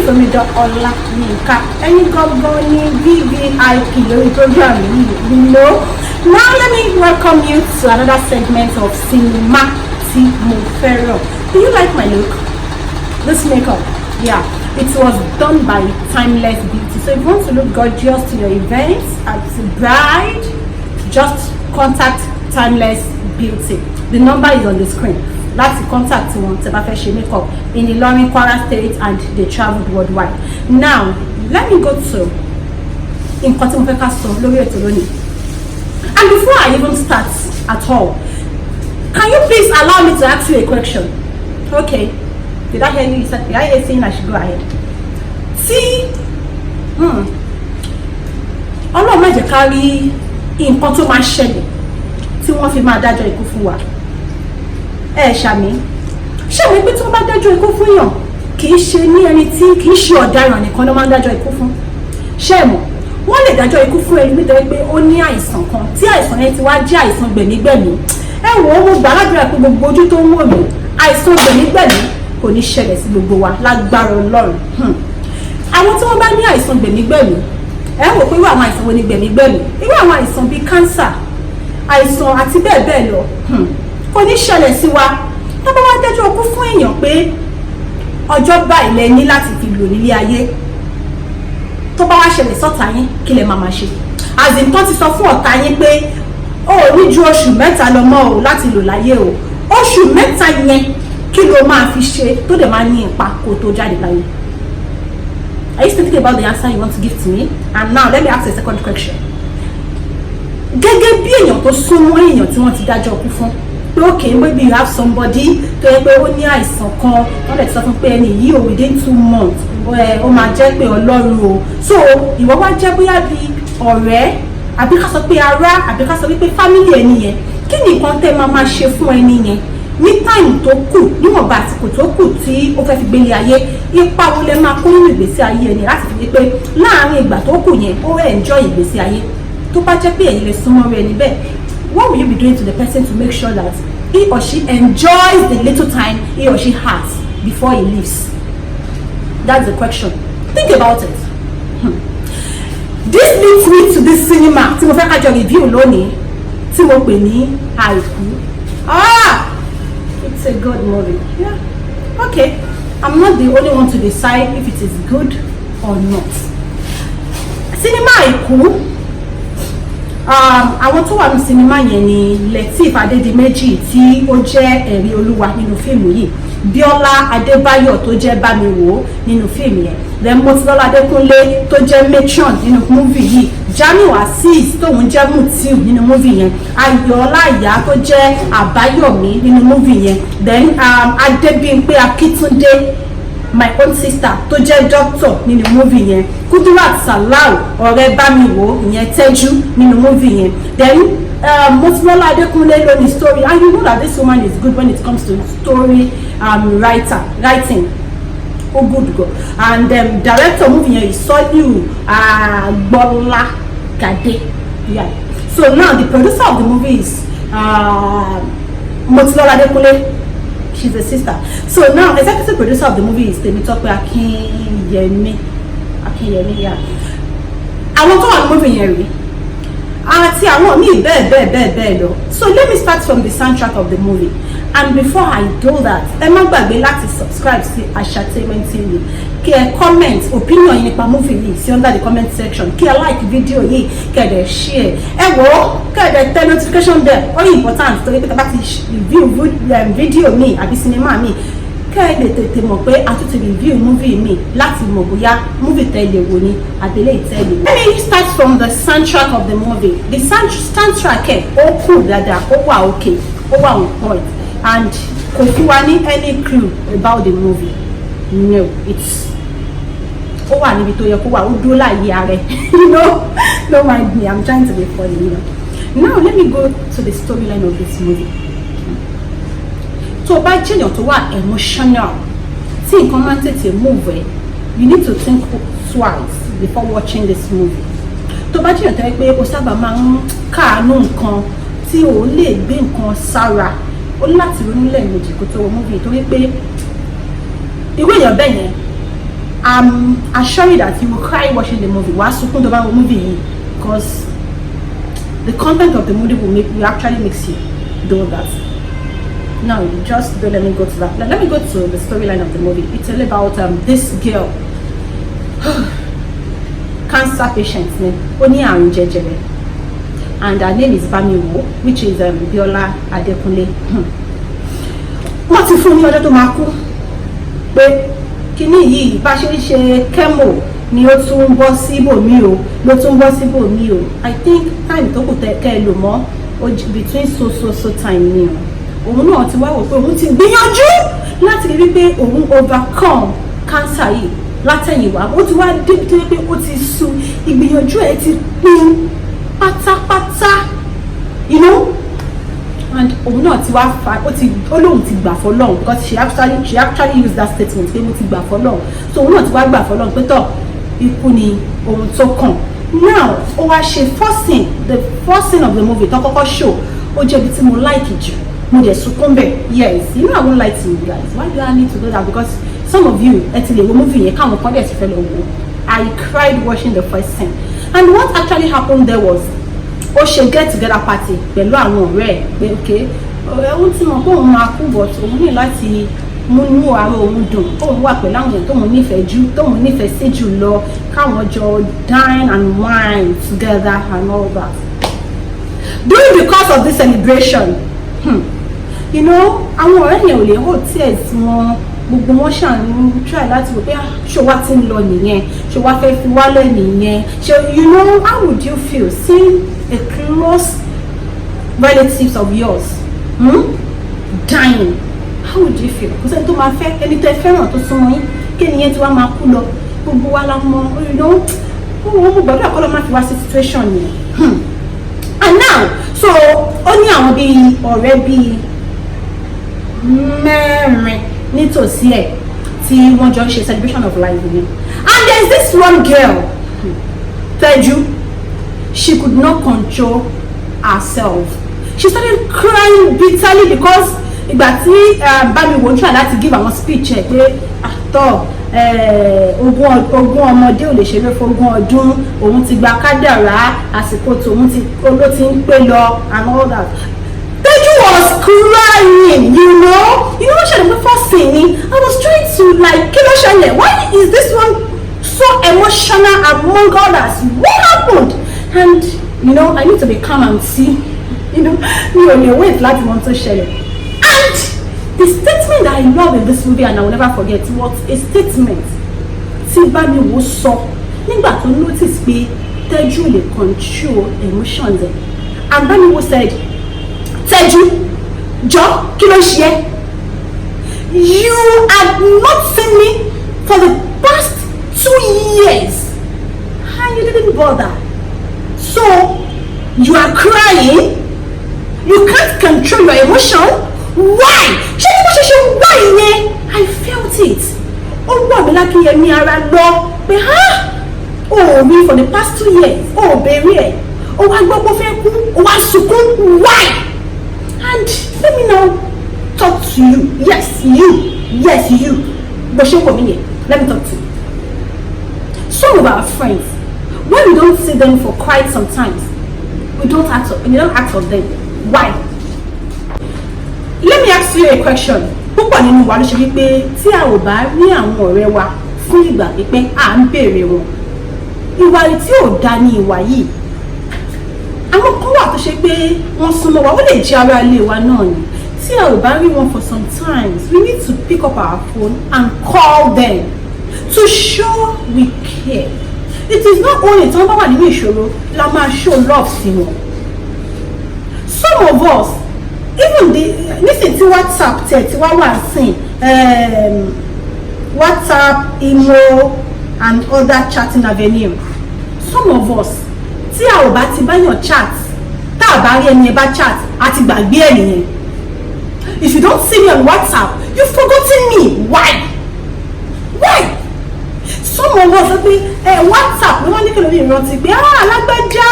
With Omidan Ọláyínká. Ẹ̀yin gangan ní VVIP lórí program yìí. Now let me welcome you to another segment of Cinema Tí Mo Fẹ́ràn. Do you like my look? This makeup, yeah, it was done by Timeless Beauty. So if you want to look gorgeous to your events as a bride, just contact Timeless Beauty. The number is on the screen láti contact wọn tẹ́ bá fẹ́ ṣe makeup in Ilorin, Kwara State, and they traveled worldwide. Now let me go to nǹkan tí mo fẹ́ ká sọ lórí ètò lónìí. And before I even start at all, can you please allow me to ask you a question? Okay, did I hear you? You said, did I hear saying I should go ahead? Tí Ọlọ́run má jẹ́ ká rí nǹkan tó máa ṣẹlẹ̀ tí wọ́n fi máa dájọ́ ikú fún wa, ẹ ṣàmín. Ṣé àwọn pé tí wọ́n bá dájọ́ ikú fún yàn, kì í ṣe ní ẹni tí kì í ṣe ọ̀daràn nìkan ló máa ń dájọ́ ikú fún? Ṣé ẹ mọ̀, wọ́n lè dájọ́ ikú fún ẹni nítorí pé ó ní àìsàn kan, tí àìsàn yẹn ti wá jẹ́ àìsàn gbẹ̀mígbẹ̀mí? Ẹ wò ó, mo gbà ládùúrà pé gbogbo ojú tó ń wò mí, àìsàn gbẹ̀mígbẹ̀mí kò ní ṣẹlẹ̀ sí gbogbo wa lágbára Ọlọ́run. Àwọn tí wọ́n bá ní àìsàn gbẹ̀mígbẹ̀mí, ẹ wò pé irú àwọn àìsàn wo ni gbẹ̀mígbẹ̀mí? Irú àwọn àìsàn bíi cancer, àìsàn àti bẹ́ẹ̀ bẹ́ẹ̀ lọ. Kò ní ṣẹlẹ̀ sí wa. Tó bá wá dájọ́ ikú fún èèyàn pé ọjọ́ báyìí lẹ ní láti fi lò nílé ayé, tó bá wá ṣẹlẹ̀ sọ́ta yín, kí lẹ máa máa ṣe? As in, tó ti sọ fún ọ̀tá yín pé ó ní ju oṣù 3 lọ mọ́ o láti lò láyé o, oṣù 3 yẹn, kí ló máa fi ṣe tó dẹ̀ máa ní ipa kó tó jáde láyé? Are you still thinking about the answer you want to give to me? And now let me ask a second question. Gẹ́gẹ́ bí èèyàn tó súnmọ́ èèyàn tí wọ́n ti dájọ́ ikú fún, pé okay, maybe you have somebody tó yẹ pé ó ní àìsàn kan, wọ́n lè sọ fún pé ẹni yìí o, within 2 months ó máa jẹ́ pé Ọlọ́run o. So ìwọ wá jẹ́ bóyá bí ọ̀rẹ́, àbí ká sọ pé ará, àbí ká sọ wípé family ẹni yẹn, kí ni nǹkan tẹ́ máa máa ṣe fún ẹni yẹn ní time tó kù, níwọ̀nba àsìkò tó kù tí ó fẹ́ fi gbélé ayé? Ipa wo lẹ máa kó nínú ìgbésí ayé ẹni láti fi pé láàárín ìgbà tó kù yẹn, ó enjoy ìgbésí ayé? Tó bá jẹ́ pé ẹ̀yin lè súnmọ́ rẹ níbẹ̀, what will you be doing to the person to make sure that he or she enjoys the little time he or she has before he leaves? That's the question. Think about it. This leads me to this cinema tí mo fẹ́ ká jọ review lónìí, tí mo pè ní Àìkú. Ah, it's a good movie. Yeah, okay, I'm not the only one to decide if it is good or not. Cinema Àìkú, àwọn tó wà ní sinimá yẹn ni Lateef Adédìméjì, tí ó jẹ́ Ẹ̀rí Olúwa nínú fíìmù yìí, Bíọ́lá Adébáyọ̀ tó jẹ́ Bámiwò nínú fíìmù yẹn, then Mọ́títọ́lá Adékúnlé tó jẹ́ matron nínú movie yìí, Jamiu Azeez tóun jẹ́ Mutiu nínú movie yẹn, Ayọ̀ Ọláìyá tó jẹ́ Àbáyọ̀mí nínú movie yẹn, then Adébímpé Akíntúndé, my own sister, tó jẹ́ doctor nínú movie yẹn, Kudirat Salau, ọ̀rẹ́ Bámiwò, ìyẹn Tẹ́jú nínú movie yẹn. Then Mọ́títọ́lá Adékúnlé ló ní story, and you know that this woman is good when it comes to story writing. Ó good go. And director movie yẹn is Soliu Gbọ́lágadé. Yeah, so now the producer of the movie is Mọ́títọ́lá Adékúnlé. She's a sister. So now, executive producer of the movie is Temitope Akinyemi. Akinyemi, yeah. Àwọn tó wà ní movie yẹn rí àti àwọn míì bẹ́ẹ̀ bẹ́ẹ̀ bẹ́ẹ̀ bẹ́ẹ̀ lọ. So let me start from the soundtrack of the movie. And before I do that, ẹ má gbàgbé láti subscribe sí Asatainment TV, kí ẹ comment opinion yín nípa movie yìí sí under the comment section, kí ẹ like video yìí, kí ẹ dẹ̀ share. Ẹ wò ó, kí ẹ dẹ̀ tẹ notification bell. Ó important torí pé tá bá ti review video mi àbí sinimá mi, kẹ́ ẹ lè tètè mọ̀ pé a tún ti review movie mi, láti mọ̀ bóyá movie tẹ́ lè wò ni àbí eléyìí tẹ́ lè wò. Let me start from the soundtrack of the movie. The soundtrack ẹ̀, ó kù dáadáa, ó wà okay, ó wà on point, and kò fún wa ní any clue about the movie. No, it's ó wà níbi tó yẹ kó wà, ó dúró láàyè ara ẹ̀. Don't mind me, I'm trying to be funny. Now let me go to the storyline of this movie. Tó o bá jẹ́yàn tó wà emotional, tí nǹkan máa ń tètè move ẹ, you need to think twice before watching this movie. Tó bá jẹ́yàn tó yẹ pé o sábà máa ń káàánú nǹkan, tí o lè gbé nǹkan sára, o ní láti ronú lẹ́ẹ̀mejì kó tó wo movie, torí pé irú èèyàn bẹ́ẹ̀ yẹn I'm assuring that you will cry watching the movie. Wàá sunkún tó bá wo movie yìí, because the content of the movie will actually makes you do that. Now, just don't let me go to that. Let me go to the storyline of the movie. It's all about this girl, cancer patient ni, ó ní àrùn jẹjẹrẹ, and her name is Bamiwo, which is Biola Adekunle. Wọ́n ti fún ní ọjọ́ tó máa kú, pé kíní yìí, bá ṣe ń ṣe chemo ni ó tún ń bọ́ síbòmí o, ló tún ń bọ́ síbòmí o. I think time tó kù kẹ́ ẹ lò mọ́ between so so so time ni o. Òun náà ti wá wò pé òun ti gbìyànjú láti rí wípé òun overcome cancer yìí látẹ̀yìnwá. Ó ti wá débi tó yẹ pé ó ti sú, ìgbìyànjú ẹ̀ ti pín pátápátá, and òun náà ti wá fa, ó ti, ó lóun ti gbà fọlọ́run, because she actually used that statement pé mo ti gbà fọlọ́run. So òun náà ti wá gbà fọlọ́run pé tọ́, ikú ni ohun tó kàn. Now, ó wá ṣe first scene, the first scene of the movie tó kọ́kọ́ show, ó jẹ́ ibi tí mo like jù. Mo dẹ̀ sunkún bẹ̀. Yes, you know I won't lie to you guys. Why do I need to do that? Because some of you, ẹ ti lè wo movie yẹn, káwọn kan dẹ̀ ti fẹ́ lọ wò. I cried watching the first scene. And what actually happened there was, ó ṣe get together party pẹ̀lú àwọn ọ̀rẹ́ ẹ̀ pé ok, òun ti mọ̀ pé òun máa kú, but òun ní láti múnú ara òun dùn, òun wà pẹ̀lú àwọn èèyàn tóun nífẹ̀ẹ́ jù, tóun nífẹ̀ẹ́ sí jù lọ, káwọn jọ dine and wine together and all that. During the course of this celebration, àwọn ọ̀rẹ́ yẹn ò lè hold tears wọn. Gbogbo wọn ṣàn ń try láti wò pé, ah, ṣé wá ti ń lọ nìyẹn? Ṣé wá fẹ́ fi wálẹ̀ nìyẹn? Ṣé, you know, how would you feel seeing a close relatives of yours, dying? How would you feel? Kò sẹ́ni tó máa fẹ́ ẹni tó ẹ fẹ́ràn, tó súnmọ́ yín, kí ẹni yẹn tí wàá máa kú lọ. Gbogbo wa la mọ, mo gbàdúrà kọ́ ló má fi wá sí situation yẹn. And now, so ó ní àwọn bíi ọ̀rẹ́ bíi mẹ́rin nítòsí ẹ̀ tí wọ́n jọ ń ṣe celebration of life yẹn, and there is this one girl, Tẹ́jú. She could not control herself. She started crying bitterly because ìgbà tí Bámiwò ń try láti give àwọn speech ẹ̀ pé àtọ̀ ogún ọmọdé ò lè ṣeré fógún ọdún, òun ti gba kádàrá, àsìkò tòun ti ló ti ń pé lọ and all that. Tẹ́jú was crying. You know what ṣẹlẹ̀ pé first thing ni I was trying to like, kí ló ṣẹlẹ̀? Why is this one so emotional among others? What happened? And I need to be calm and see. Mi ò lè wait láti mọ ohun tó ṣẹlẹ̀. And the statement that I love in this movie and I will never forget was a statement tí Bámiwò sọ nígbà tó notice pé Tẹ́jú lè control emotions ẹ̀. And Bámiwò said, "Tẹ́jú, jọ, kí ló ṣe ẹ́? You have not seen me for the past 2 years and you didn't bother. So you are crying? You can't control your emotion? Why?" Ṣé ní bó ṣe ṣe why yẹn, I felt it. Ó wọ̀ mí lákìyẹmí ara lọ pé ha, ó rí for the past 2 years, ó béèrè ẹ̀, ó wá gbọ́ pé ó fẹ́ kú, ó wá sunkún. Why? And let me now talk to you. Yes, you. Yes, you. Bó ṣe wọ̀ mí yẹn, let me talk to you. Some of our friends, when we don't see them for quite some time, we don't act on them. Why? Let me ask you a question. Púpọ̀ nínú wa ló ṣe wípé tí a ò bá rí àwọn ọ̀rẹ́ wa fún ìgbà pípẹ́, à ń béèrè wọn. Ìwà tí ò da ní ìwà yìí. Àwọn kan wà tó ṣe pé wọ́n súnmọ́ wa, ó lè jẹ́ ara ilé wa náà ni, tí a ò bá rí wọn for some times, we need to pick up our phone and call them to show we care. It is not only tí wọ́n bá wà nínú ìṣòro la máa show love sí wọn. Some of us, even the nísìnyí tí WhatsApp tiẹ̀ tí wá wà sìn, WhatsApp, imo and other chatting avenue, some of us, tí a ò bá ti báyàn chat, tá a bá rí ẹni ẹ bá chat, a ti gbàgbé ẹ nìyẹn. If you don't see me on WhatsApp, you've forgotten me. Why? Why? Some of us sọ pé ẹ WhatsApp ni wọ́n ní kí ló ní ìrántí pé, ah, alágbájá,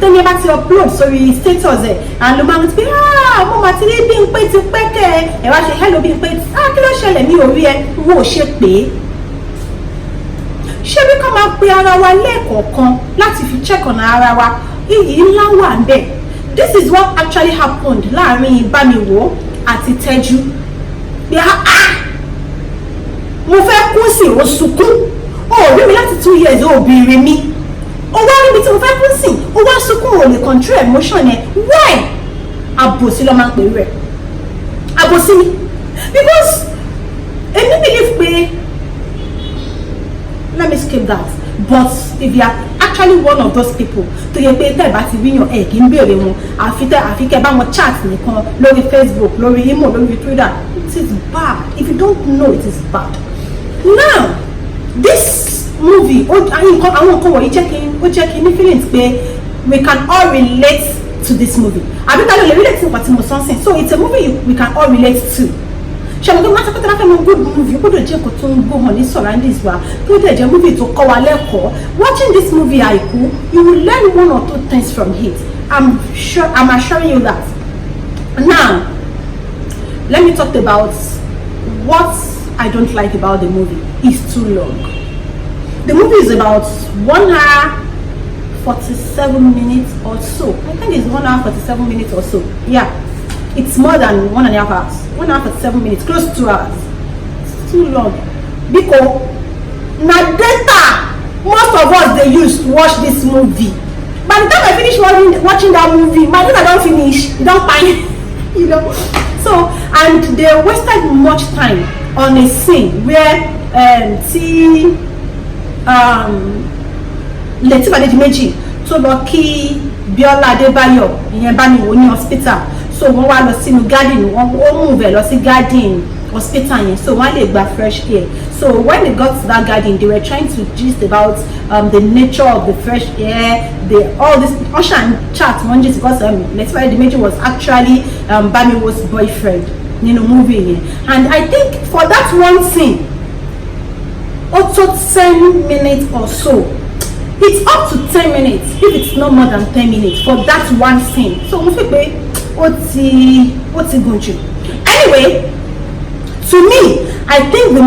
tẹ́ni ẹ bá ti upload sórí status ẹ̀, and ló máa ń pé, ah, mo máa ti rí Bímpé ti pẹ́ kẹ́ ẹ wá ṣe, "Hello Bímpé." "Ah, kí ló ṣẹlẹ̀? Mi ò rí ẹ." Wo ò ṣe pé Ṣé bí ká máa pe ara wa lẹ́ẹ̀kọ̀ọ̀kan láti fi check on ara wa, iyì ńlá wà ń bẹ̀. This is what actually happened láàrin Bámiwò àti Tẹ́jú, pé, "Ah, mo fẹ́ kú sí, ó sunkún, ó rí mi láti 2 years, ó béèrè mi, ó wá níbi tí mo fẹ́ kú sí, ó wá sunkún, ò lè control emotion yẹn. Why?" Àbòsí ló máa ń pè rẹ̀, àbòsí ni, because èmi believe pé, let me skip that. But if you are actually one of those people tó yẹ pé tẹ́ ẹ̀ bá ti ríyàn, ẹ̀ kì í béèrè wọn, àfi tẹ́ àfi kẹ́ bá wọn chat nìkan lórí Facebook, lórí imo, lórí Twitter, it is bad. If you don't know, it is bad. Now, this movie, ó nǹkan, àwọn nǹkan wọ̀nyí jẹ́ kí ó jẹ́ kí ní feelings pé we can all relate to this movie. Àbí ta ló lè relate sí nǹkan tí mo sọ ń sìn? So it's a movie we can all relate to. Ṣe mo gbé máa sọ pé tí a bá fẹ́ mọ good movie, ó gbọ́dọ̀ jẹ́ nǹkan tó ń gbóhàn ní surroundings wa, tó dẹ̀ jẹ́ movie tó kọ́ wa lẹ́kọ̀ọ́. Watching this movie Àìkú, you will learn one or two things from it. I'm sure, I'm assuring you that. Now, let me talk about what I don't like about the movie. It's too long. The movie is about 1 hour 47 minutes or so. I think it's 1 hour 47 minutes or so. Yeah, it's more than 1.5 hours. 1 hour 47 minutes, close to 2 hours. It's too long because na data most of us dey use to watch this movie. By the time I finish watching that movie, my data don finish, e don kpai. So, and they wasted much time on a scene where tí Lateef Adédìméjì tó lọ kí Bíọ́lá Adébáyọ̀, ìyẹn Bámiwò, ní hospital. So wọ́n wá lọ sínú garden, wọ́n ó move ẹ̀ lọ sí garden hospital yẹn so wọ́n á lè gba fresh air. So when they got to that garden, they were trying to gist about the nature of the fresh air, the all this usher and chat wọ́n gist, because Lateef Adédìméjì was actually Bámiwò's boyfriend nínú movie yẹn. And I think for that one scene, ó tó 10 minutes or so. It's up to 10 minutes, if it's not more than 10 minutes, for that one scene. So mo fi pé ó ti gùn jù. Anyway, to me, I think the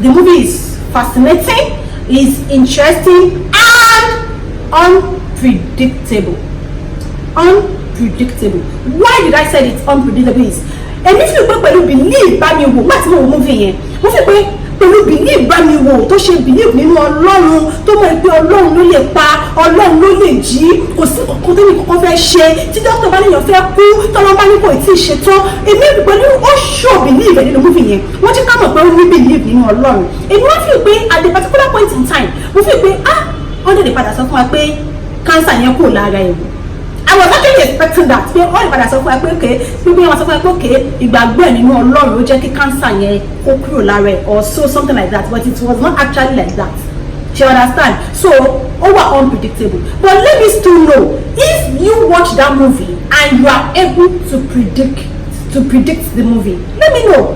movie is fascinating, is interesting and unpredictable. Unpredictable. Why did I say it's unpredictable is, èmi fi pé pẹ̀lú believe Bámiwò, nígbà tí mo wo movie yẹn, mo fi pé pẹ̀lú believe Bámiwò tó ṣe believe nínú Ọlọ́run, tó mọ̀ pé Ọlọ́run ló lè pa, Ọlọ́run ló lè jí, kò sí kankan tó ní kankan fẹ́ ṣe. Tí dókítà bá níyàn fẹ́ kú, tọ́lọ́ bá ní kò tí ì ṣetán, èmi pẹ̀lú ó show believe nínú movie yẹn, wọ́n jẹ́ ká mọ̀ pé ó ní believe nínú Ọlọ́run. Èmi wá fi pé at the particular point in time, mo fi pé, ah, wọ́n lè padà sọ fún wa pé cancer yẹn kúrò lára ẹ̀ wò. I was actually expecting that, pé wọ́n lè padà sọ fún wa pé okay, pé wọ́n sọ fún wa pé okay, ìgbàgbọ́ ẹ̀ nínú Ọlọ́run ó jẹ́ kí cancer yẹn kó kúrò lára ẹ̀ or so, something like that. But it was not actually like that. You understand? So ó wà unpredictable. But let me still know if you watch that movie and you are able to predict the movie. Let me know,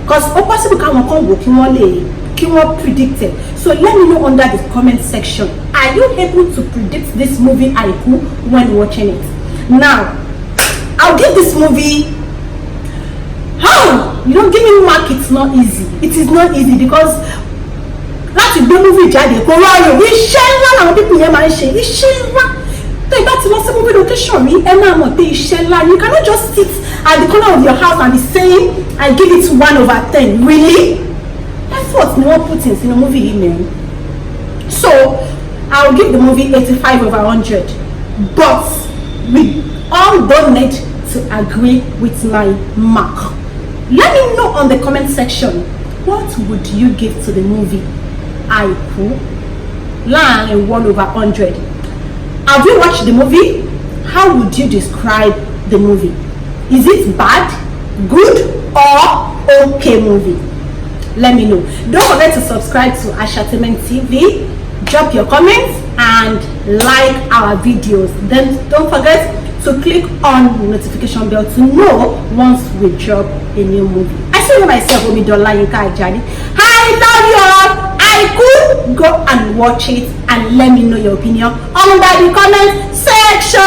cause ó possible káwọn kan wò kí wọ́n lè kí wọ́n predict it. So let me know under the comment section, are you able to predict this movie Aiku when watching it? Now, I'll give this movie, how you don't give me mark. It's not easy. It is not easy, because láti gbé movie jáde kò rọrùn. Iṣẹ́ ńlá làwọn people yẹn máa ń ṣe, iṣẹ́ ńlá. Tó ìbá ti lọ sí movie location rí, ẹ máa mọ̀ pé iṣẹ́ ńlá. You cannot just sit at the corner of your house and be saying, "I give it 1 over 10." Really, effort ni wọ́n put in sínú movie yìí mẹ́rin. So I will give the movie 85 over 100, but we all don't need to agree with my mark. Let me know on the comment section, what would you give to the movie Aiku láàrin 1 over 100? Have you watched the movie? How would you describe the movie? Is it bad, good or okay movie? Let me know. Don't forget to subscribe to Ashatainement TV, drop your comments and like our videos. Then don't forget to click on notification bell to know once we drop a new movie. I still know myself, Omidola Yinka Ajani. I love you all. I could go and watch it and let me know your opinion under the comment section.